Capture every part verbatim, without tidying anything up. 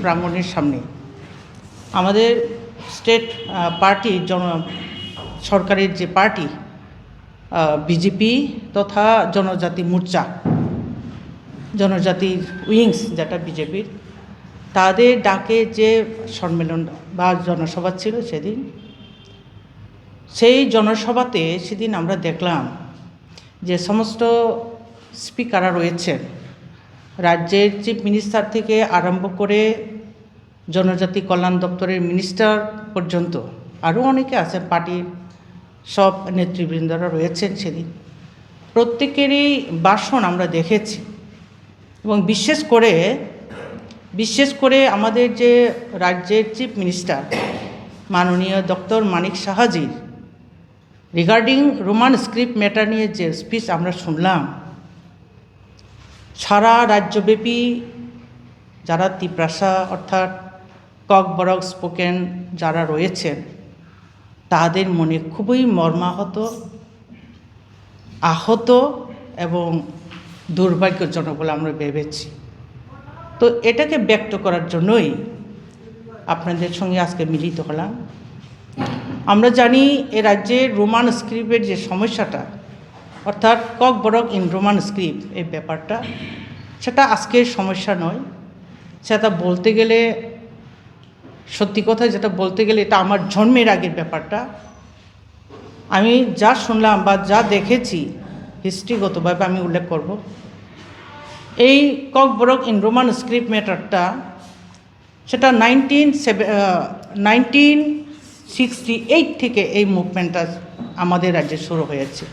প্রাঙ্গণের সামনে আমাদের স্টেট পার্টি জন সরকারের যে পার্টি বিজেপি তথা জনজাতি মোর্চা, জনজাতির উইংস যেটা বিজেপির, তাদের ডাকে যে সম্মেলন বা জনসভা ছিল সেদিন, সেই জনসভাতে সেদিন আমরা দেখলাম যে সমস্ত স্পিকাররা রয়েছেন, রাজ্যের চিফ মিনিস্টার থেকে আরম্ভ করে জনজাতি কল্যাণ দপ্তরের মিনিস্টার পর্যন্ত, আরও অনেকে আছেন, পার্টির সব নেতৃবৃন্দরা রয়েছেন সেদিন। প্রত্যেকেরই ভাষণ আমরা দেখেছি এবং বিশেষ করে, বিশেষ করে আমাদের যে রাজ্যের চিফ মিনিস্টার মাননীয় ডক্টর মানিক সাহাজির রিগার্ডিং রোমান স্ক্রিপ্ট ম্যাটার নিয়ে যে স্পিচ আমরা শুনলাম, সারা রাজ্যব্যাপী যারা তিপ্রাসা অর্থাৎ ককবরক স্পোকেন যারা রয়েছেন, তাদের মনে খুবই মর্মাহত, আহত এবং দুর্ভাগ্যজনক বলে আমরা ভেবেছি। তো এটাকে ব্যক্ত করার জন্যই আপনাদের সঙ্গে আজকে মিলিত হলাম। আমরা জানি এ রাজ্যে রোমান স্ক্রিপ্টের যে সমস্যাটা, অর্থাৎ ককবরক ইন রোমান স্ক্রিপ্ট, এই ব্যাপারটা, সেটা আজকের সমস্যা নয়। সেটা বলতে গেলে, সত্যি কথা যেটা বলতে গেলে, এটা আমার জন্মের আগের ব্যাপারটা। আমি যা শুনলাম বা যা দেখেছি, হিস্ট্রিগতভাবে আমি উল্লেখ করব, এই ককবরক ইন রোমান স্ক্রিপ্ট ম্যাটারটা, সেটা নাইনটিন সেভে নাইনটিন সিক্সটি এইট থেকে এই মুভমেন্টটা আমাদের রাজ্যে শুরু হয়েছে।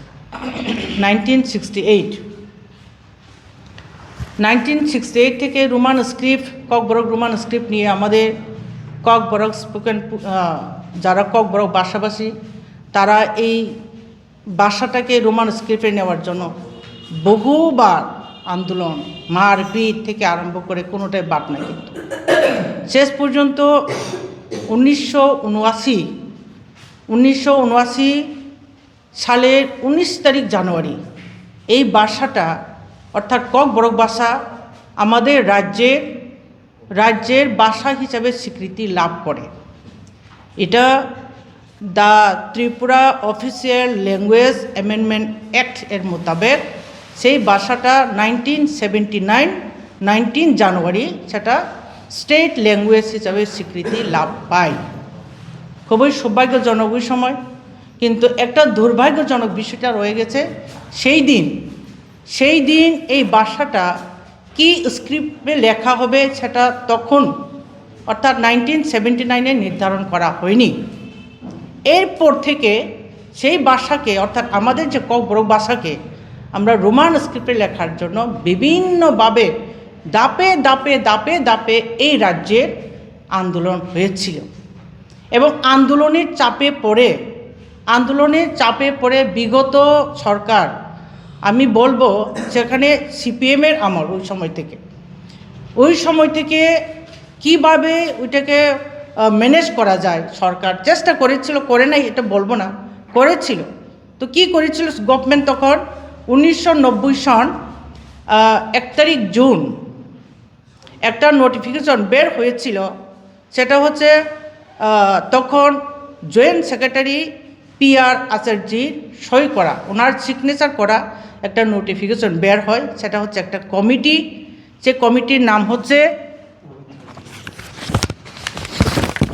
Nineteen sixty eight nineteen sixty eight থেকে Roman script, Kokborok Roman script নিয়ে আমাদের ককবরক স্পোকেন, যারা ককবরক ভাষাভাষী, তারা এই ভাষাটাকে রোমান স্ক্রিপ্টে নেওয়ার জন্য বহুবার আন্দোলন, মারপিট থেকে আরম্ভ করে কোনোটাই বাদ নাই। কিন্তু শেষ পর্যন্ত উনিশশো উনআশি উনিশশো উনআশি সালের উনিশ তারিখ জানুয়ারি এই ভাষাটা, অর্থাৎ ককবরক ভাষা, আমাদের রাজ্যের রাজ্যের ভাষা হিসাবে স্বীকৃতি লাভ করে। এটা the Tripura official language amendment act এর মোতাবেক সেই ভাষাটা নাইনটিন সেভেন্টি নাইন নাইনটিন জানুয়ারি সেটা স্টেট ল্যাঙ্গুয়েজ হিসাবে স্বীকৃতি লাভ পায়। খুবই সৌভাগ্যজনক ওই সময়। কিন্তু একটা দুর্ভাগ্যজনক বিষয়টা রয়ে গেছে, সেই দিন সেই দিন এই ভাষাটা কি স্ক্রিপ্টে লেখা হবে সেটা তখন, অর্থাৎ নাইনটিন সেভেন্টি নাইনে নির্ধারণ করা হয়নি। এরপর থেকে সেই ভাষাকে, অর্থাৎ আমাদের যে ককবরক ভাষাকে আমরা রোমান স্ক্রিপ্টে লেখার জন্য বিভিন্নভাবে ধাপে ধাপে ধাপে ধাপে এই রাজ্যের আন্দোলন হয়েছিল। এবং আন্দোলনের চাপে পড়ে, আন্দোলনের চাপে পড়ে বিগত সরকার, আমি বলবো সেখানে সিপিএমের আমল, ওই সময় থেকে, ওই সময় থেকে কিভাবে ওইটাকে ম্যানেজ করা যায়, সরকার চেষ্টা করেছিল, করে নাই এটা বলবো না, করেছিল। তো কি করেছিল গভর্নমেন্ট তখন? উনিশশো নব্বই সন এক তারিখ জুন একটা নোটিফিকেশন বের হয়েছিল, সেটা হচ্ছে তখন জয়েন্ট সেক্রেটারি পি আর আচার্যির সই করা, ওনার সিগনেচার করা একটা নোটিফিকেশন বের হয়। সেটা হচ্ছে একটা কমিটি, যে কমিটির নাম হচ্ছে,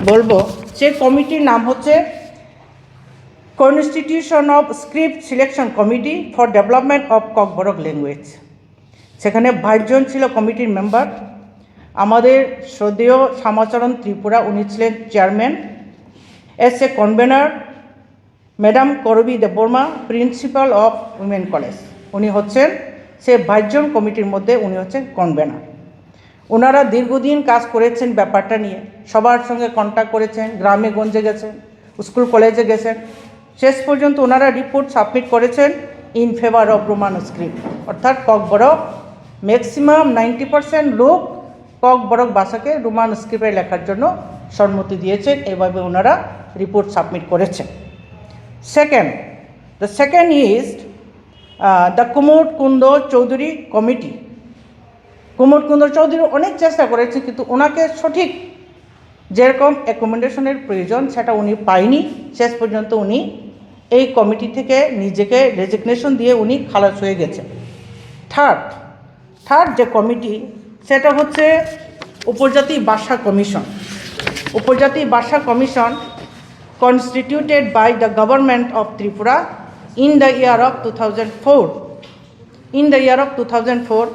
বলবো, সেই কমিটির নাম হচ্ছে Constitution of Script Selection Committee for Development of Kokborok Language। সেখানে বাইশ জন ছিল কমিটির মেম্বার। আমাদের শ্রদ্ধেয় শ্যামাচরণ ত্রিপুরা, উনি ছিলেন chairman. S A convener madam Karabi Debbarma, principal of women college, উনি হচ্ছেন সে বাইশ জন কমিটির মধ্যে উনি হচ্ছেন কনভেনার। ওনারা দীর্ঘদিন কাজ করেছেন ব্যাপারটা নিয়ে, সবার সঙ্গে কন্ট্যাক্ট করেছেন, গ্রামে গঞ্জে গেছেন, স্কুল কলেজে গেছেন। শেষ পর্যন্ত ওনারা রিপোর্ট সাবমিট করেছেন in favour of Roman script, অর্থাৎ ককবরক ম্যাক্সিমাম নাইনটি পার্সেন্ট লোক ককবরক ভাষাকে রোমান স্ক্রিপ্টে লেখার জন্য সম্মতি দিয়েছেন। এভাবে ওনারা রিপোর্ট সাবমিট করেছেন। Second, the second is the Kumud Kundo Chowdhury Committee. কুমুদ কুন্দর চৌধুরী অনেক চেষ্টা করেছে, কিন্তু ওনাকে সঠিক যেরকম অ্যাকোমোডেশনের প্রয়োজন সেটা উনি পায়নি। শেষ পর্যন্ত উনি এই কমিটি থেকে নিজেকে রেজিগনেশন দিয়ে উনি খালাস হয়ে গেছেন। থার্ড থার্ড যে কমিটি, সেটা হচ্ছে উপজাতি ভাষা কমিশন। উপজাতি ভাষা commission constituted by the government of Tripura in the year of two thousand four, in the year of two thousand four,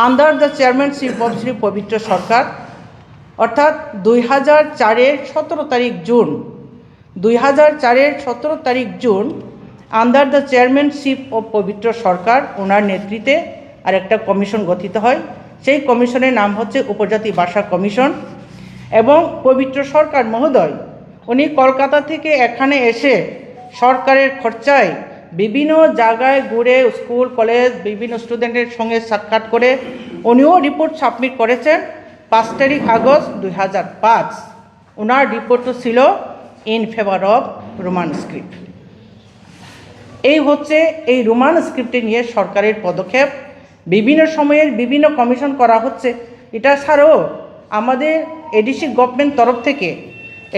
under the chairmanship of Shri পবিত্র সরকার, অর্থাৎ দুই হাজার চারের সতেরো তারিখ জুন, দুই হাজার চারের সতেরো তারিখ June, under the chairmanship of পবিত্র সরকার, ওনার নেতৃত্বে আর একটা কমিশন গঠিত হয়। সেই কমিশনের নাম হচ্ছে উপজাতি ভাষা কমিশন। এবং পবিত্র সরকার মহোদয়, উনি কলকাতা থেকে এখানে এসে সরকারের খরচায় বিভিন্ন জায়গায় ঘুরে, স্কুল, কলেজ, বিভিন্ন স্টুডেন্টের সঙ্গে সাক্ষাৎ করে উনিও রিপোর্ট সাবমিট করেছেন পাঁচ তারিখ আগস্ট দুই হাজার পাঁচ। ওনার রিপোর্ট তো ছিল in favor of Roman script। এই হচ্ছে এই রোমান স্ক্রিপ্টে নিয়ে সরকারের পদক্ষেপ। বিভিন্ন সময়ের বিভিন্ন কমিশন করা হচ্ছে। এটা ছাড়াও আমাদের এডিসি গভর্নমেন্ট তরফ থেকে,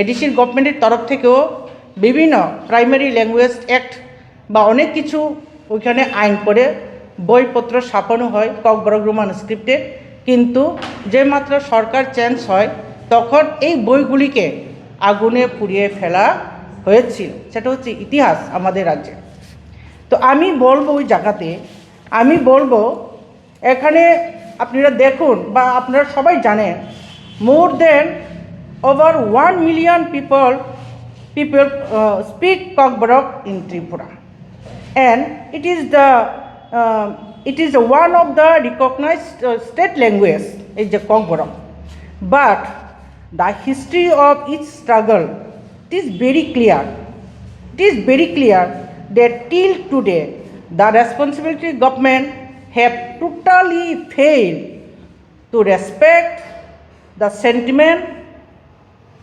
এডিসির গভর্নমেন্টের তরফ থেকেও বিভিন্ন প্রাইমারি ল্যাঙ্গুয়েজ অ্যাক্ট বা অনেক কিছু ওইখানে আইন করে বইপত্র ছাপানো হয় ককবরক রোমান স্ক্রিপ্টে। কিন্তু যে মাত্র সরকার চেঞ্জ হয়, তখন এই বইগুলিকে আগুনে পুড়িয়ে ফেলা হয়েছিল। সেটা হচ্ছে ইতিহাস আমাদের রাজ্যে। তো আমি বলবো ওই জায়গাতে, আমি বলবো এখানে আপনারা দেখুন বা আপনারা সবাই জানেন, more than over one million people people speak Kokborok in Tripura, and it is the uh, it is one of the recognized uh, state language, is the Kokborok. But the history of its struggle, it is very clear. It is very clear that till today the responsibility government have totally failed to respect the sentiment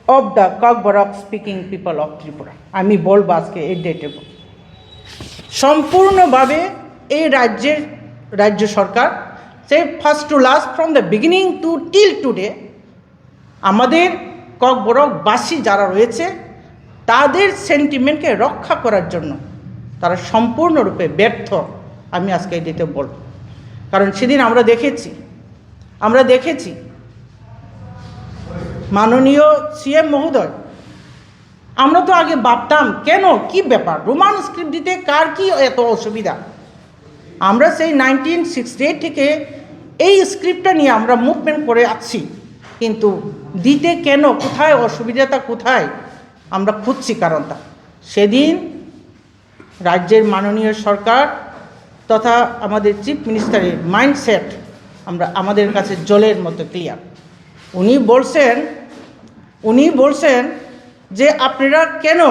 of the Kokborok speaking people of Tripura. আমি বলবো আজকে এই ডেটে সম্পূর্ণভাবে এই রাজ্যের রাজ্য সরকার, সেই first to last, from the beginning to till today, আমাদের ককবরকবাসী যারা রয়েছে, তাদের সেন্টিমেন্টকে রক্ষা করার জন্য তারা সম্পূর্ণরূপে ব্যর্থ। আমি আজকে এই ডেটে বলব, কারণ সেদিন আমরা দেখেছি, আমরা দেখেছি মাননীয় সিএম মহোদয়, আমরা তো আগে ভাবতাম, কেন, কি ব্যাপার, রোমান স্ক্রিপ্ট দিতে কার কি এত অসুবিধা? আমরা সেই নাইনটিন সিক্সটি এইট থেকে এই স্ক্রিপ্টটা নিয়ে আমরা মুভমেন্ট করে আসছি, কিন্তু দিতে কেন, কোথায় অসুবিধাটা, কোথায়, আমরা খুঁজছি কারণটা। সেদিন রাজ্যের মাননীয় সরকার তথা আমাদের চিফ মিনিস্টারের মাইন্ডসেট আমরা, আমাদের কাছে জলের মতো ক্লিয়ার। উনি বলছেন, উনি বলছেন যে আপনারা কেন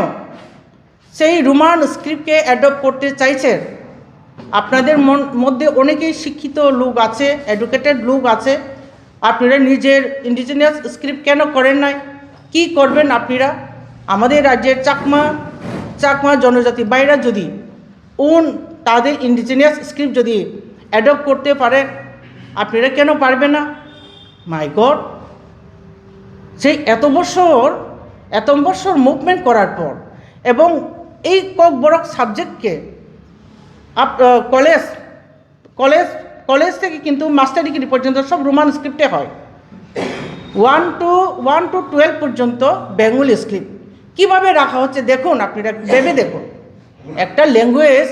সেই রোমান স্ক্রিপ্টকে অ্যাডপ্ট করতে চাইছেন? আপনাদের মন-, মধ্যে অনেকেই শিক্ষিত লোক আছে, এডুকেটেড লোক আছে, আপনারা নিজের ইন্ডিজিনাস স্ক্রিপ্ট কেন করেন নাই? কি করবেন আপনারা? আমাদের রাজ্যের চাকমা, চাকমা জনজাতি ভাইরা যদি ওন তাদের ইন্ডিজিনাস স্ক্রিপ্ট যদি অ্যাডপ্ট করতে পারেন, আপনারা কেন পারবেন না? মাই গড, সেই এত বছর, এত বছর মুভমেন্ট করার পর এবং এই ককবরক সাবজেক্টকে আপ-, আহ, কলেজ, কলেজ, কলেজ থেকে কিন্তু মাস্টার ডিগ্রি পর্যন্ত সব রোমান স্ক্রিপ্টে হয়। One two, one to twelve পর্যন্ত বেঙ্গলি স্ক্রিপ্ট। কীভাবে রাখা হচ্ছে দেখুন, আপনারা ভেবে দেখুন, একটা ল্যাঙ্গুয়েজ,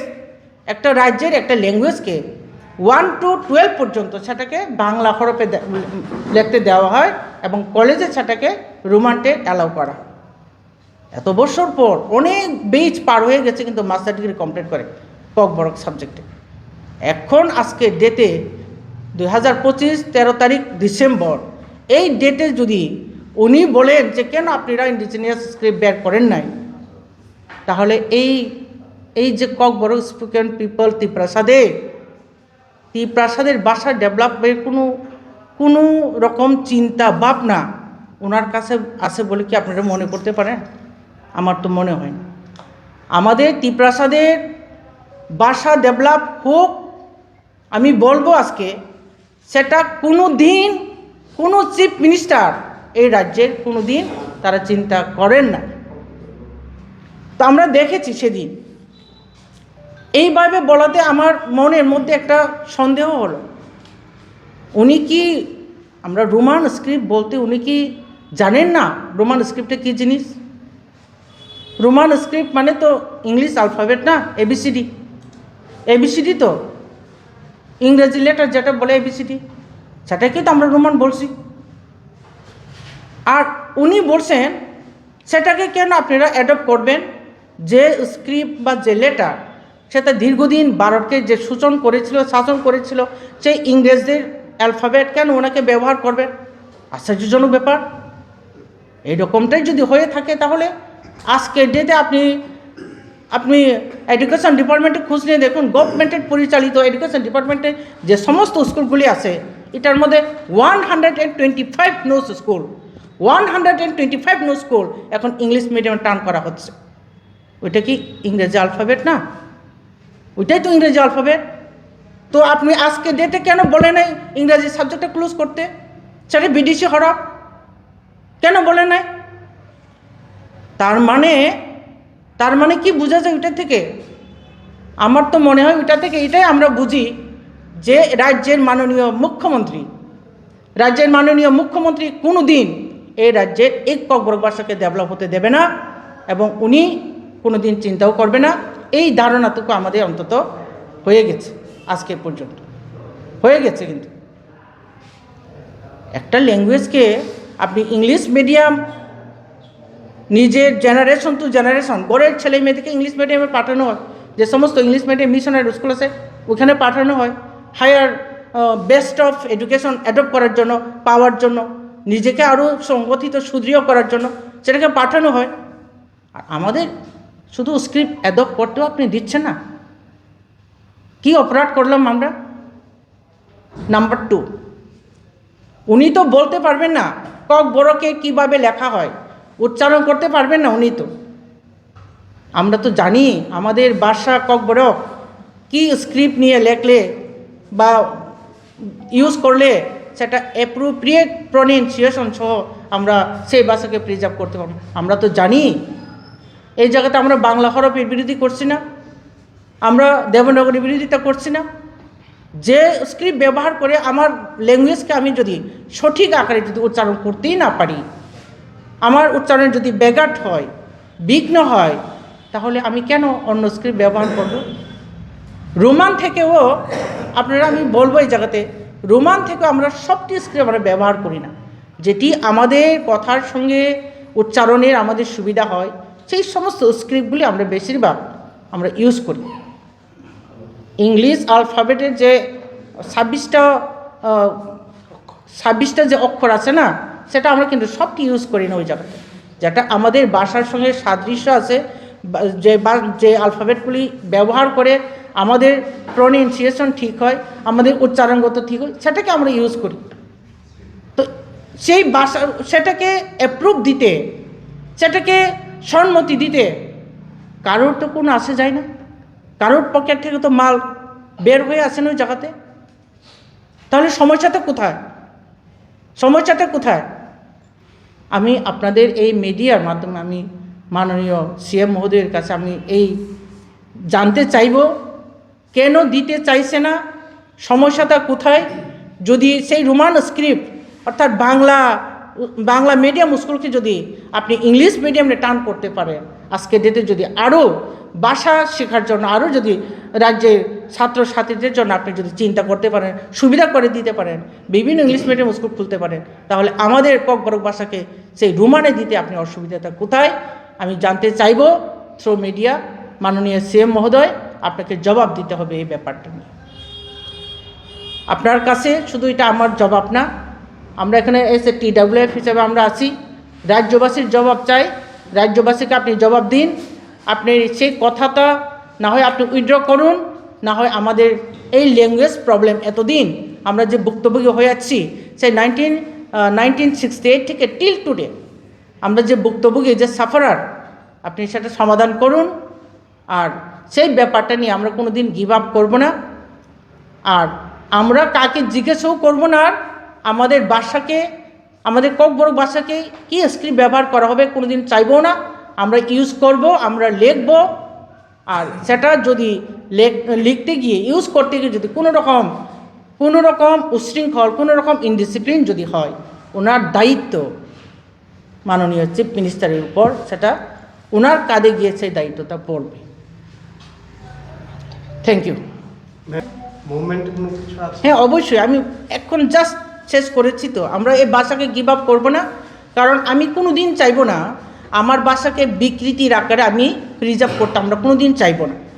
একটা রাজ্যের একটা ল্যাঙ্গুয়েজকে ওয়ান টু টুয়েলভ পর্যন্ত সেটাকে বাংলা হরফে দে-, লিখতে দেওয়া হয় এবং কলেজে সেটাকে রোমানটে অ্যালাউ করা হয়। এত বছর পর অনেক বেচ পার হয়ে গেছে, কিন্তু মাস্টার ডিগ্রি কমপ্লিট করে ককবরক সাবজেক্টে। এখন আজকে ডেটে দুই হাজার পঁচিশ তেরো তারিখ ডিসেম্বর, এই ডেটে যদি উনি বলেন যে কেন আপনারা ইন্ডিজিনিয়াস স্ক্রিপ্ট বের করেন নাই, তাহলে এই, এই যে ককবরক স্পোকেন পিপল তিপ্রাসাদে, তিপ্রাসাদের ভাষা ডেভেলপের কোনো, কোনো রকম চিন্তা ভাবনা ওনার কাছে আছে বলে কি আপনারা মনে করতে পারেন? আমার তো মনে হয় না। আমাদের তিপ্রাসাদের ভাষা ডেভেলপ হোক, আমি বলবো আজকে সেটা কোনো দিন কোনো চিফ মিনিস্টার এই রাজ্যের কোনো দিন তারা চিন্তা করেন না। তো আমরা দেখেছি সেদিন। এইভাবে বলাতে আমার মনের মধ্যে একটা সন্দেহ হলো, উনি কি, আমরা রোমান স্ক্রিপ্ট বলতে উনি কি জানেন না রোমান স্ক্রিপ্টে কী জিনিস? রোমান স্ক্রিপ্ট মানে তো ইংলিশ অ্যালফাবেট না, এবিসিডি। এবিসিডি তো ইংরেজি লেটার যেটা বলে এবিসিডি, সেটাকেই তো আমরা রোমান বলছি। আর উনি বলছেন, সেটাকে কেন আপনারা অ্যাডপ্ট করবেন? যে স্ক্রিপ্ট বা যে লেটার, সেটা দীর্ঘদিন ভারতকে যে শোষণ করেছিল, শাসন করেছিল, সেই ইংরেজদের অ্যালফাবেট কেন ওনাকে ব্যবহার করবেন? আশ্চর্যজনক ব্যাপার। এইরকমটাই যদি হয়ে থাকে, তাহলে আজকের ডেটে আপনি, আপনি এডুকেশন ডিপার্টমেন্টে খোঁজ নিয়ে দেখুন, গভর্নমেন্টের পরিচালিত এডুকেশন ডিপার্টমেন্টে যে সমস্ত স্কুলগুলি আছে, এটার মধ্যে one hundred and twenty five nos school, one hundred and twenty five nos school এখন ইংলিশ মিডিয়ামে টার্ন করা হচ্ছে। ওইটা কি ইংরেজি অ্যালফাবেট না? ওইটাই তো ইংরেজি অ্যালফাবেট। তো আপনি আজকে ডেটে কেন বলে নাই ইংরেজি সাবজেক্টটা ক্লোজ করতে? সেটা বিদেশি হরফ, কেন বলে নাই? তার মানে, তার মানে কি বোঝা যায় ওইটা থেকে? আমার তো মনে হয় ওইটা থেকে এটাই আমরা বুঝি যে রাজ্যের মাননীয় মুখ্যমন্ত্রী, রাজ্যের মাননীয় মুখ্যমন্ত্রী কোনো দিন এই রাজ্যের এক ককবরক ভাষাকে ডেভেলপ হতে দেবে না এবং উনি কোনো দিন চিন্তাও করবে না, এই ধারণাটুকু আমাদের অন্তত হয়ে গেছে আজকে পর্যন্ত, হয়ে গেছে। কিন্তু একটা ল্যাঙ্গুয়েজকে আপনি ইংলিশ মিডিয়াম, নিজের জেনারেশন টু জেনারেশন, ঘরের ছেলে মেয়েদেরকে ইংলিশ মিডিয়ামে পাঠানো হয়, যে সমস্ত ইংলিশ মিডিয়াম মিশনারি স্কুল আছে ওখানে পাঠানো হয়, higher best of education adopt করার জন্য, পাওয়ার জন্য, নিজেকে আরও সংগঠিত সুদৃঢ় করার জন্য সেটাকে পাঠানো হয়। আর আমাদের শুধু স্ক্রিপ্ট অ্যাডপ্ট করতেও আপনি দিচ্ছেন না, কি অপরাধ করলাম আমরা? নাম্বার টু, উনি তো বলতে পারবেন না ককবরকে কিভাবে লেখা হয়, উচ্চারণ করতে পারবেন না উনি তো। আমরা তো জানি আমাদের ভাষা ককবরক কি স্ক্রিপ্ট নিয়ে লেখলে বা ইউজ করলে সেটা অ্যাপ্রোপ্রিয়েট প্রনাউন্সিয়েশন সহ আমরা সেই ভাষাকে প্রিজার্ভ করতে পারবো। আমরা তো জানি, এই জায়গাতে আমরা বাংলা হরফের বিরোধী করছি না, আমরা দেবনাগরী বিরোধিতা করছি না। যে স্ক্রিপ্ট ব্যবহার করে আমার ল্যাঙ্গুয়েজকে আমি যদি সঠিক আকারে যদি উচ্চারণ করতেই না পারি, আমার উচ্চারণ যদি ব্যাঘাত হয়, বিঘ্ন হয়, তাহলে আমি কেন অন্য স্ক্রিপ্ট ব্যবহার করব? রোমান থেকেও আপনারা, আমি বলবো এই জায়গাতে, রোমান থেকেও আমরা সবটি স্ক্রিপ্ট আমরা ব্যবহার করি না, যেটি আমাদের কথার সঙ্গে উচ্চারণের আমাদের সুবিধা হয়, সেই সমস্ত স্ক্রিপ্টগুলি আমরা বেশিরভাগ আমরা ইউজ করি। ইংলিশ অ্যালফাবেটের যে ছাব্বিশটা, আহ, ছাব্বিশটা যে অক্ষর আছে না, সেটা আমরা কিন্তু সবটি ইউজ করি না ওই জায়গাতে। যেটা আমাদের ভাষার সঙ্গে সাদৃশ্য আছে, বা যে বা যে অ্যালফাবেটগুলি ব্যবহার করে আমাদের প্রনাউন্সিয়েশন ঠিক হয়, আমাদের উচ্চারণগত ঠিক হয়, সেটাকে আমরা ইউজ করি। তো সেই ভাষা, সেটাকে অ্যাপ্রুভ দিতে, সেটাকে সম্মতি দিতে কারোর তো কোনো আসে যায় না। কারোর পকেট থেকে তো মাল বের হয়ে আসে না ওই জায়গাতে। তাহলে সমস্যাটা কোথায়? সমস্যাটা কোথায়? আমি আপনাদের এই মিডিয়ার মাধ্যমে আমি মাননীয় সিএম মহোদয়ের কাছে আমি এই জানতে চাইব, কেন দিতে চাইছে না, সমস্যাটা কোথায়? যদি সেই রোমান স্ক্রিপ্ট অর্থাৎ বাংলা, বাংলা মিডিয়াম স্কুলকে যদি আপনি ইংলিশ মিডিয়ামে টার্ন করতে পারেন, আজকে ডেটে যদি আরও ভাষা শেখার জন্য, আরও যদি রাজ্যের ছাত্রছাত্রীদের জন্য আপনি যদি চিন্তা করতে পারেন, সুবিধা করে দিতে পারেন, বিভিন্ন ইংলিশ মিডিয়াম স্কুল খুলতে পারেন, তাহলে আমাদের ককবরক ভাষাকে সেই রোমানে দিতে আপনি অসুবিধাটা কোথায়? আমি জানতে চাইব থ্রু মিডিয়া, মাননীয় সিএম মহোদয়, আপনাকে জবাব দিতে হবে এই ব্যাপারটা নিয়ে। আপনার কাছে শুধু এটা আমার জবাব না, আমরা এখানে এসে টিডাব্লিউএফ হিসেবে আমরা আছি, রাজ্যবাসীর জবাব চাই, রাজ্যবাসীকে আপনি জবাব দিন। আপনি সেই কথাটা না হয় আপনি উইথড্র করুন, না হয় আমাদের এই ল্যাঙ্গুয়েজ প্রবলেম, এতদিন আমরা যে ভুক্তভোগী হয়ে আসছি, সেই নাইনটিন নাইনটিন সিক্সটি এইট থেকে টিল টুডে আমরা যে ভুক্তভোগী, যে সাফারার, আপনি সেটা সমাধান করুন। আর সেই ব্যাপারটা নিয়ে আমরা কোনো দিন গিভ আপ করবো না। আর আমরা কাকে জিজ্ঞেসও করব না, আর আমাদের ভাষাকে, আমাদের ককবরক ভাষাকে কি স্ক্রিপ্ট ব্যবহার করা হবে কোনোদিন চাইবো না। আমরা ইউজ করব, আমরা লিখব। আর সেটা যদি লেখ- লিখতে গিয়ে, ইউজ করতে গিয়ে যদি কোনো রকম কোনো রকম উশৃঙ্খল, কোনো রকম ইনডিসিপ্লিন যদি হয়, ওনার দায়িত্ব মাননীয় চিফ মিনিস্টারের উপর, সেটা ওনার কাঁধে গিয়ে সেই দায়িত্বটা পড়বে। Thank you. মুভমেন্ট কোনো কিছু আছে? হ্যাঁ, অবশ্যই। আমি এখন জাস্ট শেষ করেছি তো। আমরা এই ভাষাকে গিভ আপ করবো না, কারণ আমি কোনো দিন চাইবো না আমার ভাষাকে বিকৃতির আকারে আমি প্রিজার্ভ করতে আমরা কোনো দিন চাইবো না।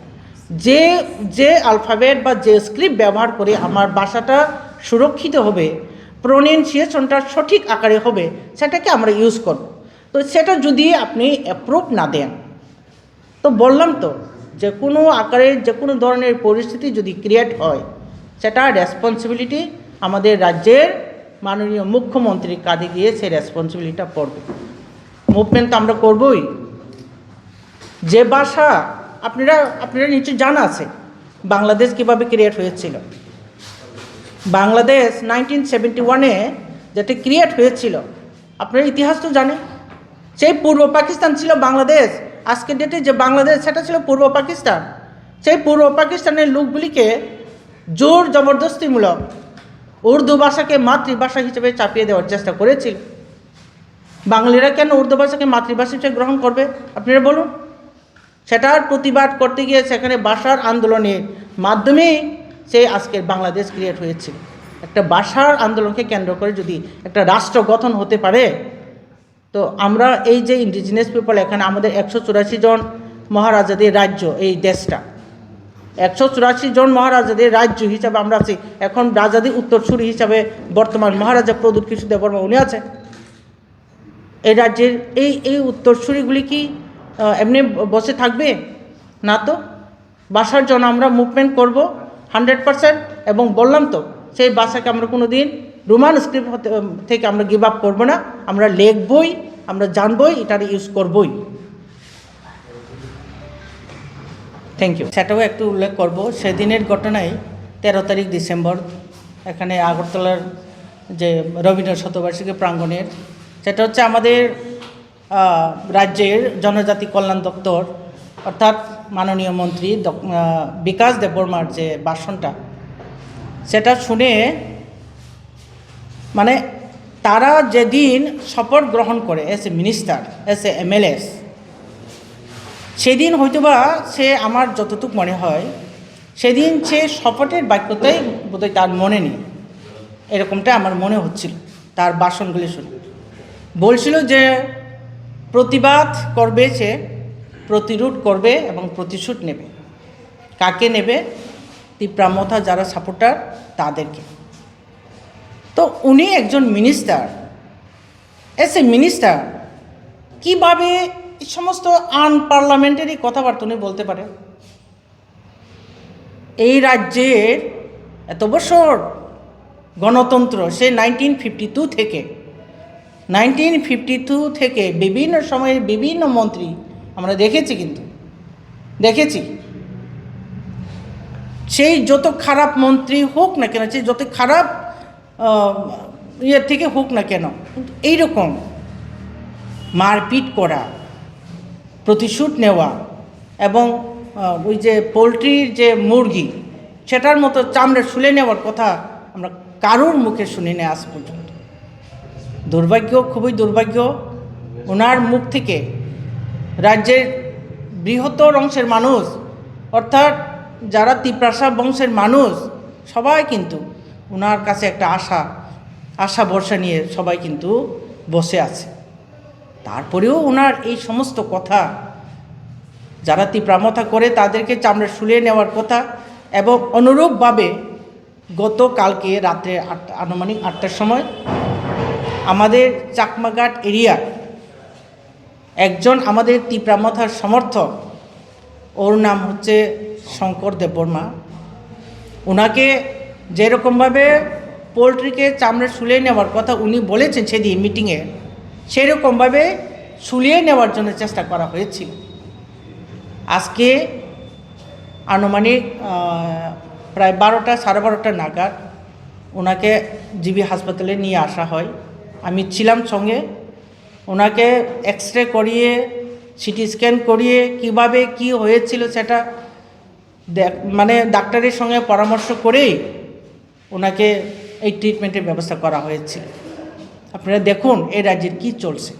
যে যে অ্যালফাবেট বা যে স্ক্রিপ্ট ব্যবহার করে আমার ভাষাটা সুরক্ষিত হবে, প্রোনাউন্সিয়েশনটা সঠিক আকারে হবে, সেটাকে আমরা ইউজ করব। তো সেটা যদি আপনি অ্যাপ্রুভ না দেন, তো বললাম তো, যে কোনো আকারে যে কোনো ধরনের পরিস্থিতি যদি ক্রিয়েট হয়, সেটা রেসপন্সিবিলিটি আমাদের রাজ্যের মাননীয় মুখ্যমন্ত্রীর কাঁধে গিয়ে সেই রেসপন্সিবিলিটিটা পড়বে। মুভমেন্ট তো আমরা করবই। যে ভাষা আপনারা আপনারা নিশ্চয় জানা আছে, বাংলাদেশ কিভাবে ক্রিয়েট হয়েছিল। বাংলাদেশ নাইনটিন সেভেন্টি ওয়ানে যেটা ক্রিয়েট হয়েছিল, আপনারা ইতিহাস তো জানেন। সেই পূর্ব পাকিস্তান ছিল বাংলাদেশ। আজকের ডেটে যে বাংলাদেশ, সেটা ছিল পূর্ব পাকিস্তান। সেই পূর্ব পাকিস্তানের লোকগুলিকে জোর জবরদস্তিমূলক উর্দু ভাষাকে মাতৃভাষা হিসেবে চাপিয়ে দেওয়ার চেষ্টা করেছিল। বাঙালিরা কেন উর্দু ভাষাকে মাতৃভাষা হিসেবে গ্রহণ করবে, আপনারা বলুন? সেটার প্রতিবাদ করতে গিয়ে সেখানে ভাষার আন্দোলনের মাধ্যমেই সেই আজকের বাংলাদেশ ক্রিয়েট হয়েছিল। একটা ভাষার আন্দোলনকে কেন্দ্র করে যদি একটা রাষ্ট্র গঠন হতে পারে, তো আমরা এই যে ইন্ডিজিনাস পিপল, এখানে আমাদের একশো চুরাশি জন মহারাজাদের রাজ্য এই দেশটা, একশো চুরাশি জন মহারাজাদের রাজ্য হিসাবে আমরা আছি। এখন রাজাদের উত্তরসূরি হিসাবে বর্তমান মহারাজা প্রদ্যুৎ কিশোর দেববর্মা উনি আছেন। এই রাজ্যের এই এই উত্তরসূরিগুলি কি আহ, এমনি বসে থাকবে? না তো। ভাষার জন্য আমরা মুভমেন্ট করব হান্ড্রেড পার্সেন্ট। এবং বললাম তো, সেই ভাষাকে আমরা কোনো দিন রোমান স্ক্রিপ্ট থেকে আমরা গিভ আপ করবো না। আমরা লিখবই, আমরা জানবই, এটার ইউজ করবই। Thank you. সেটাও একটু উল্লেখ করব। সেদিনের ঘটনায় তেরো তারিখ ডিসেম্বর এখানে আগরতলার যে রবীন্দ্র শতবার্ষিকী প্রাঙ্গণের, সেটা হচ্ছে আমাদের আহ, রাজ্যের জনজাতি কল্যাণ দপ্তর, অর্থাৎ মাননীয় মন্ত্রী ডক- আহ, বিকাশ দেববর্মার যে ভাষণটা, সেটা শুনে, মানে, তারা যেদিন শপথ গ্রহণ করে S a minister, S A MLS, সেদিন হয়তোবা সে, আমার যতটুকু মনে হয়, সেদিন সে শপথের বাক্যটাই বোধহয় তার মনে নেই, এরকমটা আমার মনে হচ্ছিল তার ভাষণগুলি শুনে। বলছিল যে প্রতিবাদ করবে সে, প্রতিরোধ করবে এবং প্রতিশোধ নেবে। কাকে নেবে? তিপ্রা মথা যারা সাপোর্টার, তাদেরকে। তো উনি একজন মিনিস্টার, এস এ মিনিস্টার, কিভাবে এই সমস্ত আনপার্লামেন্টারি কথাবার্তা উনি বলতে পারে? এই রাজ্যের এত বছর গণতন্ত্র, সে নাইনটিন ফিফটি টু থেকে, নাইনটিন ফিফটি টু থেকে বিভিন্ন সময়ে বিভিন্ন মন্ত্রী আমরা দেখেছি, কিন্তু দেখেছি, সেই যত খারাপ মন্ত্রী হোক না কেন, সেই যত খারাপ আহ, ইয়ে থেকে হোক না কেন, কিন্তু এইরকম মারপিট করা, প্রতিশোধ নেওয়া এবং আহ, ওই যে পোলট্রির যে মুরগি, সেটার মতো চামড়া শুলে নেওয়ার কথা আমরা কারোর মুখে শুনি না আজ পর্যন্ত। দুর্ভাগ্য, খুবই দুর্ভাগ্য। ওনার মুখ থেকে রাজ্যের বৃহত্তর অংশের মানুষ, অর্থাৎ যারা তিপ্রাসা বংশের মানুষ, সবাই কিন্তু ওনার কাছে একটা আশা, আশা ভরসা নিয়ে সবাই কিন্তু বসে আছে। তারপরেও ওনার এই সমস্ত কথা, যারা তিপ্রামথা করে তাদেরকে চামড়া শুলিয়ে নেওয়ার কথা, এবং অনুরূপভাবে গতকালকে রাত্রে আট, আনুমানিক আটটার সময় আমাদের চাকমাঘাট এরিয়ার একজন আমাদের তিপ্রামথার সমর্থক, ওর নাম হচ্ছে শঙ্কর দেববর্মা। ওনাকে যেরকমভাবে পোলট্রিকে চামড়া শুলিয়ে নেওয়ার কথা উনি বলেছেন সেদিন মিটিংয়ে, সেরকমভাবে শুলিয়ে নেওয়ার জন্য চেষ্টা করা হয়েছিল। আজকে আনুমানিক আহ, প্রায় বারোটা, সাড়ে বারোটা নাগাদ ওনাকে জিবি হাসপাতালে নিয়ে আসা হয়। আমি ছিলাম সঙ্গে। ওনাকে এক্স রে করিয়ে, সিটি স্ক্যান করিয়ে, কিভাবে কি হয়েছিল সেটা দেখ-, মানে ডাক্তারের সঙ্গে পরামর্শ করেই ওনাকে এই ট্রিটমেন্টের ব্যবস্থা করা হয়েছিল। আপনারা দেখুন এই রাজ্যের কি চলছে,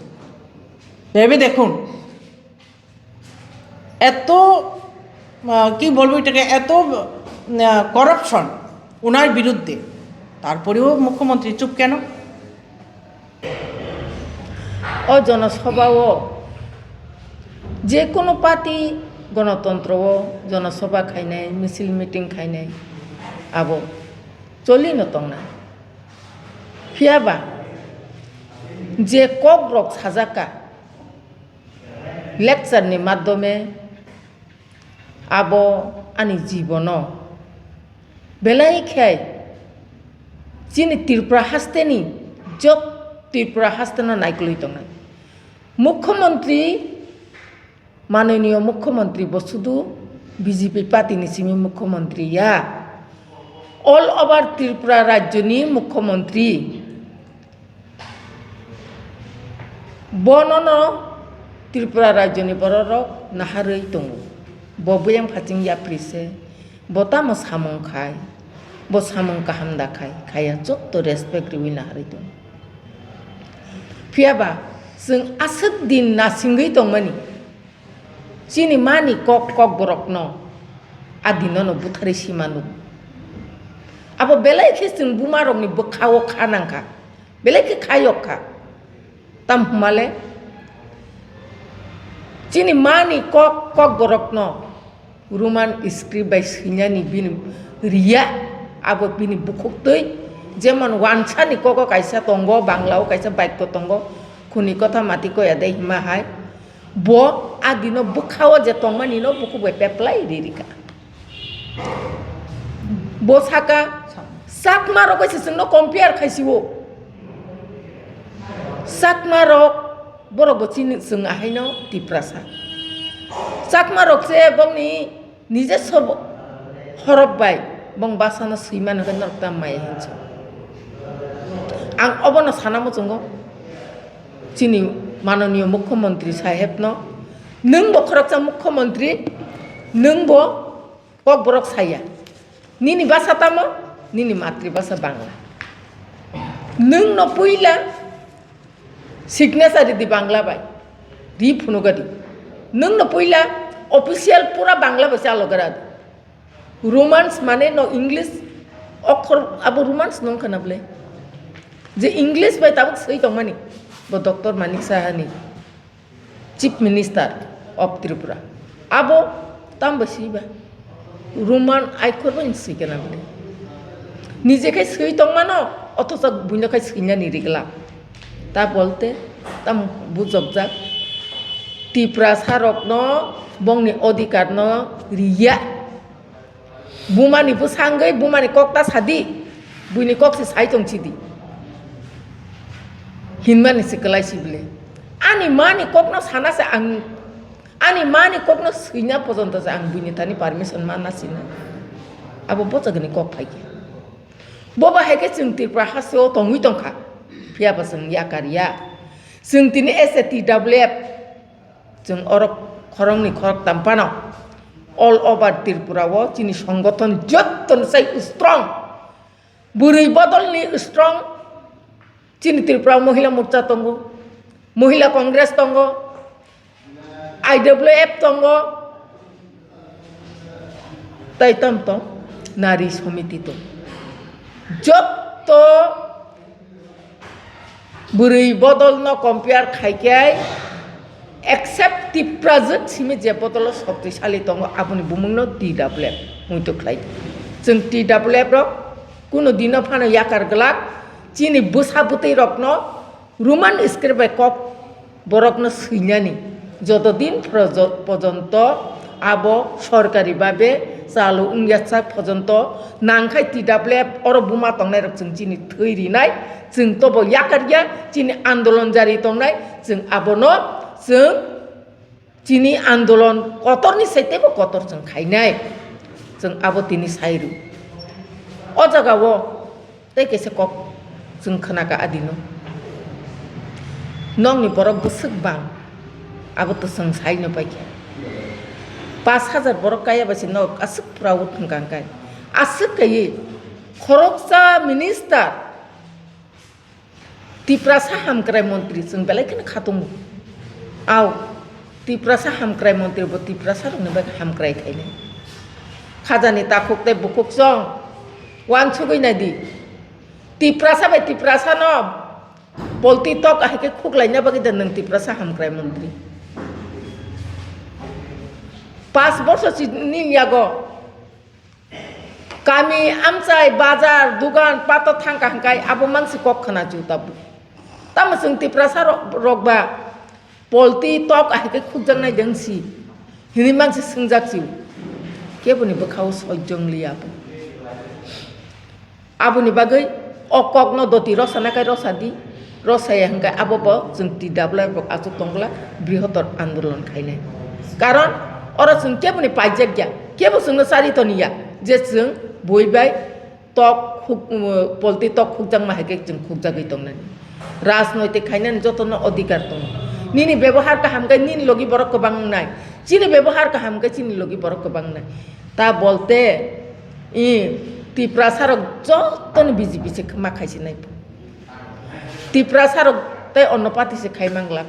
ভেবে দেখুন। এত, আহ, কি বলবো এটাকে, এত, আহ, করাপশন ওনার বিরুদ্ধে, তারপরেও মুখ্যমন্ত্রী চুপ কেন? O jonosabha o je kono party gonotontro o jonosabha khainai, misil meeting khainai, abo cholino tongnai. Phiyaba je kok rok sajak kha, lecture ni madhyome abo ani jibono belai khe chini Tripura hasteni jot Tripura hasteno naikolwi tongnai. Mukhyamantri, manoniyo mukhyamantri bo sudu B J P party ni simi mukhyamantri ya, all over Tripura rajyoni mukhyamantri. Bonono Tripura rajyoni bororok naharwi tongo. Bo buyang phaching yapri se, bo tamo samung khai, bo samung kaham da khai, khaya chotto respect riwi naharwi tongo. Phiyaba chwng aswk din nasingwi tongmani, chini mani kok, kokborokno a dinono butharwi sima nugo. Abo belai khe chwng bumarokni bwkha-o kha nangkha, belai khe kha yok kha. Tamo hwnmale chini mani kok, kokborokno Roman script bai swinani bini riya, abo bini bukhuktwi, jemon wansani kogo kaisa tongo, Bangla-o kaisa bakya tongo, khuni kotha mati koya de hima hai. Bo a dino bwkha-o je tongmani no bukhuk bai peplai ri rikha. Bo saka, Chakma rok bai se chwngno compare khai si-o. Chakma rok borok bo chini chwng ahaino Tiprasa. Chakma rok se bongni nije sob horop bai bong basano swimani hwnkhe norok ta maya hinso. Ang obono sana muchungo chini manoniyo mukhyamantri sahebno, nwng bo khoroksa mukhyamantri, nwng bo kokborok saya. Nini basa tamo? Nini matribasa Bangla. Nwng no puila signature di Bangla bai. Ri phunuga di. Nwng no puila official pura Bangla bai chalo gara di. Romans mane no English okhor abo Romans nung khana ble. Je English bai tabuk swi tongmani. Bo Doctor Manik Saha ni. Chief Minister of Tripura. Abo tamo bai swi ba? Roman aikhor bai swi khe na bini. Nije khai swi tongmano, othocho buino khai swinani rigla. Ta bolte, tamo bujokjak. Tiprasa rokno bongni odhikar no riya. Bumani bwsangwi bumani kok ta sadi, buini kok se sai tong sidi. Hinmani se kwlai si bile. Ani mani kokno sana se ang, ani mani kokno swina pojonto se ang buini thani permission manna sina. Abo bochagni kok phaikhe. Bobo hai khe chwng Tripura hasteo tongwi tongkha. Phiyaba chwng yakar ya. Chwng tini S A T W F Chwng oro khoroknwi khoroktham phano all over Tripura o chini songothon jottoni sai strong. Bwrwi bodolni strong. Chini Tripura o Mohila Morcha tongo, Mohila Congress tongo, I W F tongo, tai tamo tong Nari Samiti tong. Jotto Bwrwi bodolno compare khai khe, except Tiprajwk simi je bodolo shoktisali tongo, aboni bumungno T W F muitu khlai di. Chwng T W F rok kuno dino phano yakar glak, chini bwsa bwtwi rokno Roman script bai kok borokno swinani. Joto din projo-, pojonto abo sorkari babe chalu wngya sak pojonto nangkhai T W F oro buma tongnai rok chwng chini thwi rinai, chwng tobo yakar ya chini andolon jari tongnai, chwng abono chwng chini andolon kotorni sai teibo kotor chwng khainai, chwng abo tini sai rw. O jaga o Tei kaisa kok chwng khwnaka adino. Nokni borok bwswk bang, abo to chwng saino paikha. Pash hajar borok kaya bai se nok aswk proud wngkha hwnkhe. Aswk kaiwi khoroksa minister, Tiprasa hamkrai montri chwng belai kheno khatungo. Au, Tiprasa hamkrai montri bo Tiprasa rokni bagwi hamkrai khainai. Khajani takhuk tei bukhuk chwng uansugwi naidi. Tiprasa bai Tiprasa no polti tok ahai khe khuklaina bagwi da nwng Tiprasa hamkrai montri. Pash borso chini yago kami amchai bazar dugan pato thangkha hwnkhe abo mansi kok khna chu tabuk. Tamo chwng Tiprasa rok, rok ba polti tok ahai khe khukjaknai de wngsi hinwi mansi swngjak si. Keboni bwkhao sojjong liya bo. Aboni bagwi o kokno doti rosana kai rosadi, rosaya hwnkhe abo bo chwng T W F rok achuk tongla brihotor andolon khainai. Karon oro chwng keboni paijak ya, kebo chwngno chari toni ya je chwng bui bai tok khuk-, um, polti tok khukjakma hai khe chwng khukjagwi tongnani. Rajnoitik khainani jotono odhikar tongo. Nini bebohar kaham khe nini logi borok kwbang wngnai, chini bebohar kaham khe chini logi borok kwbang wngnai. Ta bolte, i, Tiprasa rok jotono B J P se ma khaisinai. Tiprasa rok tei onno party se khai manglak.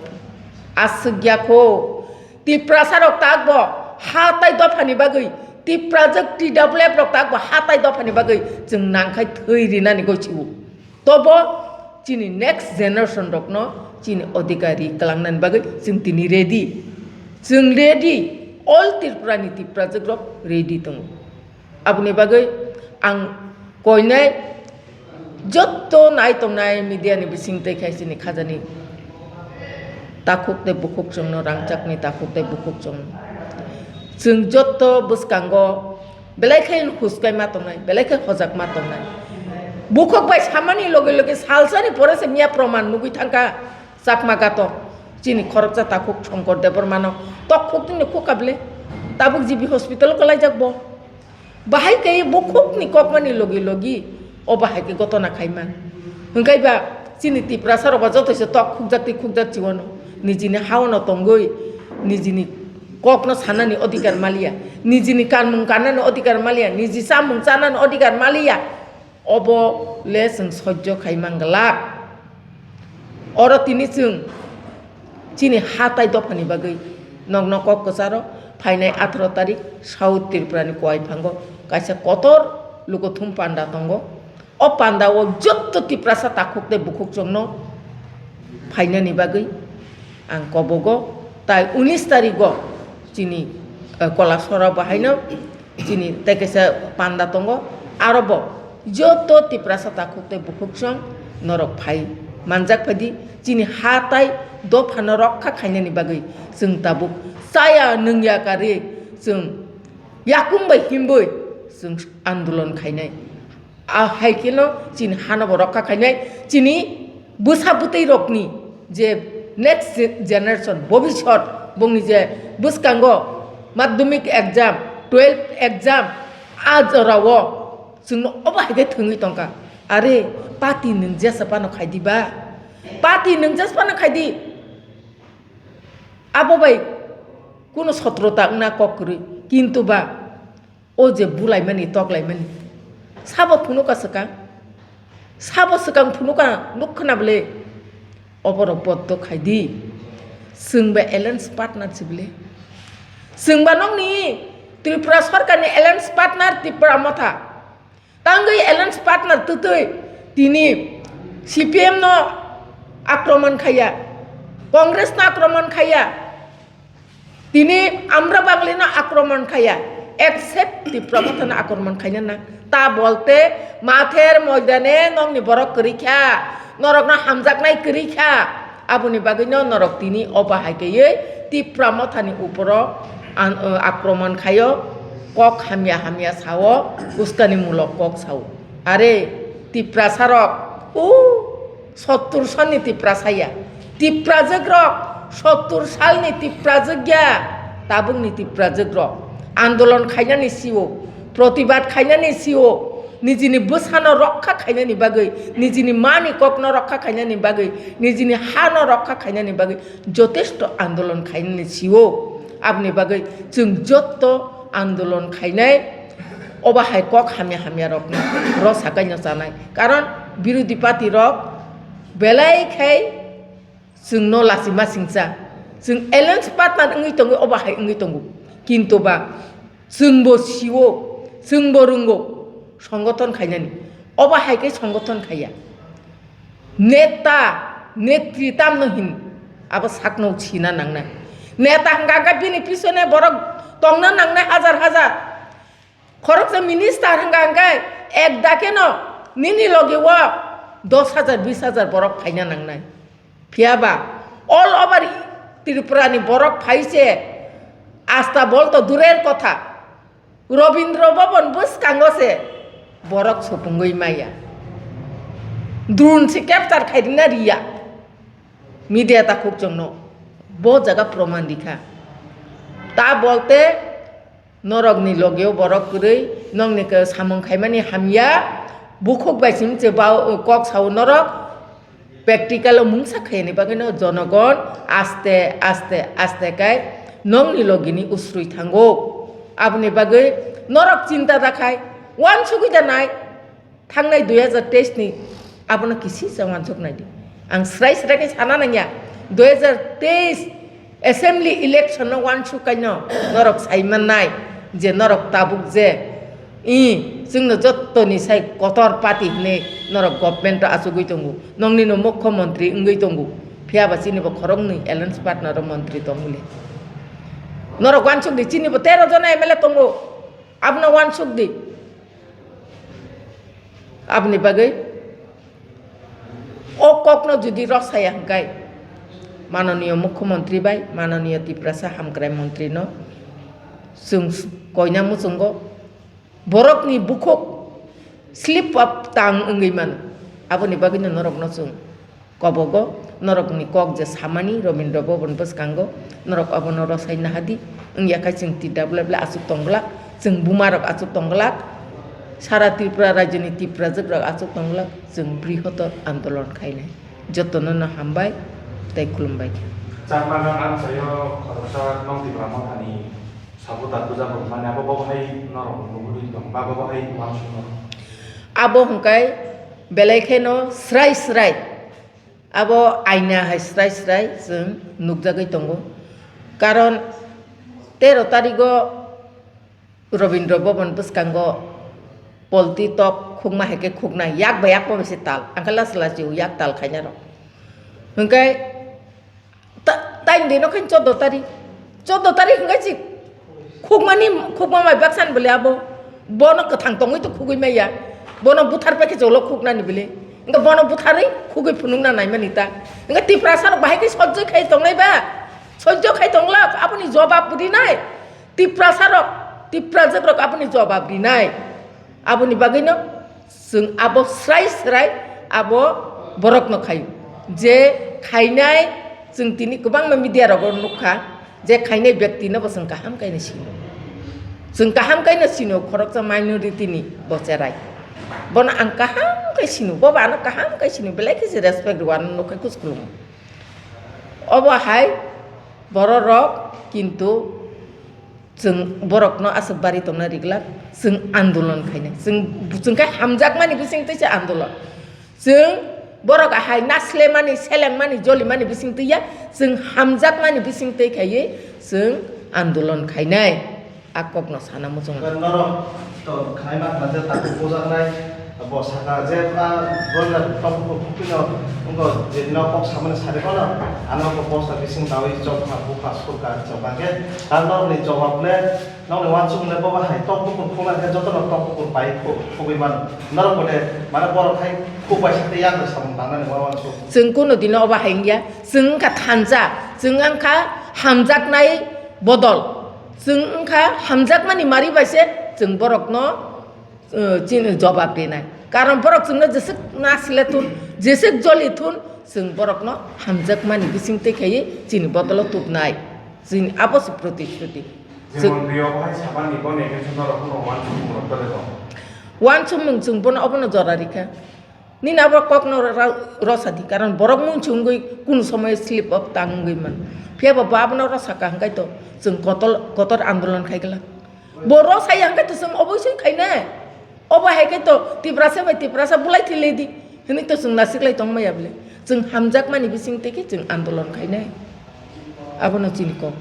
Aswk ya kho. Tiprasa rok tak bo ha tai dophani bagwi, Tiprajwk T W F rok tak bo ha tai dophani bagwi chwng nangkhai thwi rinani goi chiu. Tobo chini next generation rokno chini odhikari kwlangnani bagwi chwng tini ready. Chwng ready. All Tripura ni Tiprajwk rok ready tongo. Aboni bagwi ang koinai jotto nai tongnai media ni bising tei khai chini khajani takhuk tei bukhuk chwngno, rangchakni takhuk tei bukhuk chwng. Chwng jotto bwskango belai khe huskai ma tongnai, belai khe hojak ma tongnai. Bukhuk bai samani loge loge salsani pore se miya proman nugwi thangkha Chakma Gato. Chini khoroksa takhuk Shankar Debbarmano tok khuk tini khuk kable. Tabuk G B hospital o kwlaijak bo. Bahai khe bukhukni kokmani logi logi o bahai khe gotona khaima. Hwnkhe ba chini Tiprasa rok ba joto se tok khukjak tei khukjak chiwano. Nijini haono tongwi nijini kokno sanani odhikar maliya, nijini kanmung kannani odhikar maliya, niji chamung chanani odhikar maliya. Obo le chwng sojjo khai manglak. Oro tini chwng chini ha tai dophani bagwi nokno kok kwcharo phainai atharo tarik South Tripura ni Kowaiphango kaisa kotor lukuthum panda tongo. O panda o jotto Tiprasa takhuk tei bukhuk chwngno phainani bagwi ang kobogo, tai unis tarigo chini, eh, Kolasora bahaino chini tei kaisa panda tongo, aro bo joto Tiprasa takhuk tei bukhuk chwng norok phai manjak phaidi, chini ha tai dophano rokha khainani bagwi chwng tabuk chaya nungya karwi chwng yakung bai himbwi chwng andolon khainai. A hai kheno chini hano bo rokha khainai, chini bwsa bwtwi rokni je next ge-, generation, bobisot, bongni je bwskango madhyamik exam, twelve exam, a jorao chwngno obo hai khe thwngwi tongkha. Are, party nwng jesa phano khaidi ba? Party nwng jesa phano khaidi. Abo bai kuno sotrota wngna kok kwrwi, kintu ba o je bulaimani, toklaimani, sabo phunukha swkang? Sabo swkang phunukha, nuk khna bwle? Oborok boddo khaidi. Chwng ba alliance partner si bwle? Chwng ba nokni Tripura Sarkarni alliance partner Tipra Motha. Tangwi alliance partner twtwi tini C P M no akromon khaiya, Congress no akromon khaiya, tini Amra Bangli no akromon khaiya, except Tipra Motha no akromon khaina nang. Ta bolte mather moidane nokni borok kwrwi kha, norokno hamjaknai kwrwi kha. Aboni bagwino norok tini obo hai kaiwi Tipra Mothani uporo an-, o, akromon khaio, kok hamya hamya sao, uskani mulok kok sao. Are Tiprasa rok, u, sottur sonni Tiprasa ya. Tiprajwk rok, sottur salni Tiprajwk ya, tabukni Tiprajwk rok. Andolon khainani sio, protibad khainani sio, nijini bwsano rokha khainani bagwi, nijini mani kokno rokha khainani bagwi, nijini hano rokha khainani bagwi jotesto andolon khainani sio. Aboni bagwi chwng jotto andolon khainai, obo hai kok hamya hamya rokno rw sakaino chanai. Karon birodhi party rok belai khai chwngno lachima singcha. Chwng alliance partner wngwi tongwi obo hai wngwi tongo. Kintu ba chwngbo sio, chwngbo rwngo, songothon khainani. Obo hai khe songothon khaiya. Neta, netri tamno hin abo sakno sina nangnai. Neta hwnkha hwnkhe bini pisone borok tongna nangnai hajar hajar. Khoroksa minister hwnkha hwnkhe ek dakeno nini loge o dos hajar, bis hajar borok phaina nangnai. Phiya ba all over Tripura ni borok phai se, asta bol to durer kotha, Robindra Bhavan bwskango se borok supungwi maya. Drone se capture khairina riya. Media takhuk chwngno bo jaga proman rikha. Ta bolte norokni logeo borok kwrwi, nokni khe samung khaimani hamya, bukhuk bai simi se ba kok sao norok, practical o mungsa khaiyani bagwino jonogon aste aste aste kai nokni logini usrwi thango. Aboni bagwi norok chinta da khai, uansugwi da nai. Thangnai dui hajar teis ni abono kisi se uansuk nai di. Ang srai srai khe sana nangya, dui hajar teis assembly election no uansuk kaino norok sai mannai je norok tabuk je, i, chwngno jottoni sai kotor party hinwi norok government o achugwi tongo, nokni no mukhyamantri wngwi tongo, phiya ba chini bo khoroknwi alliance partner o mantri tongmili. Norok uansuk di, chini bo tero jona M L A tongo, abono uansuk di. Aboni bagwi o kokno jodi rw saya hwnkhe mananiya mukhyamantri bai mananiya Tiprasa hamkrai mantri no chwng koina muchungo borokni bukhuk slip up tang wngwi mano. Aboni bagwino norokno chwng kobogo norokni kok je samani Robindra Bhavan bwskango norok obono rw sai naha di. Wngya khe chwng T W F le achuk tong glak, chwng buma rok achuk tong glak, sara Tripura rajyoni Tiprajwk rok achuk tong glak, chwng brihotor andolon khainai. Jotono no hambai tei khulumbai. Chakma gana sayo khoroksa nong Tipra Mothani supporter buja bo mani abo bo hai norok nugwi tong ba bo hai uansuk no. Abo hwnkhe belai kheno srai srai. Abo aina hai srai srai chwng nukjagwi tongo. Karon tero tarigo Robindra Bhavan bwskango polti tok khukma hai khe khuknai, yak bai yak bo bai se tal, ang khe lachi lachi o yak tal khaina rok. Hwnkhe ta-, taini dino khe chordo tarik, chordo tarik hwnkhe chik. Khukmani, khukma mai baksan bole abo. Bono kwthang tongwi to khugwi maya. Bono buthar pai khe jolo khuknani bole. Hwnkhe bono butharwi khugwi phunukna naimani ta. Hwnkhe Tiprasa rok bahai khe sojjo khai tongnai ba? Sojjo khai tonglak, aboni jobab rinai. Tiprasa rok, Tiprajwk rok aboni jobab rinai. Aboni bagwino chwng abo srai srai abo borokno khaio. Je khainai chwng tini kwbangma media rogo nukha, je khainai bektino bo chwng kaham khaino sino. Chwng kaham khaino sino, khoroksa minority ni bo cherai. Bono ang kaham khai sino, bo bo ano kaham khai sino, belai khe se respect rwano nukha kuskulung. Obo hai bororok kintu chwng borokno aswk bari tongna riglak, chwng andolon khainai. Chwng, chwng khe hamjakmani bising twi se andolon. Chwng borok hai naslemani, selengmani, jolimani bising twi ya, chwng hamjakmani bising twi khaiwi chwng andolon khainai. A kokno sana muchungo. Norok to khnai ma khna je takhuk bujaknai, bo saka je a boiler tok bukhuk phukphino wngkha, je dino kok samani sari mano, ano bo bosta bising dawi chokma bukha surka chokma khe, a norokni jawab le, nokni uansuk le bo hai tok bukur phukna khe jotono tok bukur pai khu-, khugwi mano. Norok bo le mane borok hai khuk bai sakhe yak bai samung tangnani uansuk. Chwng kuno dino obo hai wngya, chwng wngkha thansa, chwng wngkha hamjaknai bodol. Chwng wngkha hamjakmani mari bai se chwng borokno, uh, chini jobab rinai. Karon borok chwngno jeswk nasle thun, jeswk joli thun, chwng borokno hamjakmani bising twi khaiwi chini bodolo tubnai. Chini abo se protishruti. Chwng jemon rio bahai sabani bo neke chwng norok phano uansuk mung rok tole tong. Uansukmung chwng bono obono jora rikha. Nini abo kokno ra-, rosadi, karon borok munsungwi kunu somoy slip of tongue wngwi man. Phiyaba bo abono rosaka hwnkhe to chwng kotor, kotor andolon khai glak. Bo rosaya hwnkhe to chwng obosoi khainai. Obo hai khe to Tiprasa bai Tiprasa bulai thiledi hwnwi to chwng nasiklai tongmaya bwle. Chwng hamjakmani bising tei khe chwng andolon khainai. Abono chini kok.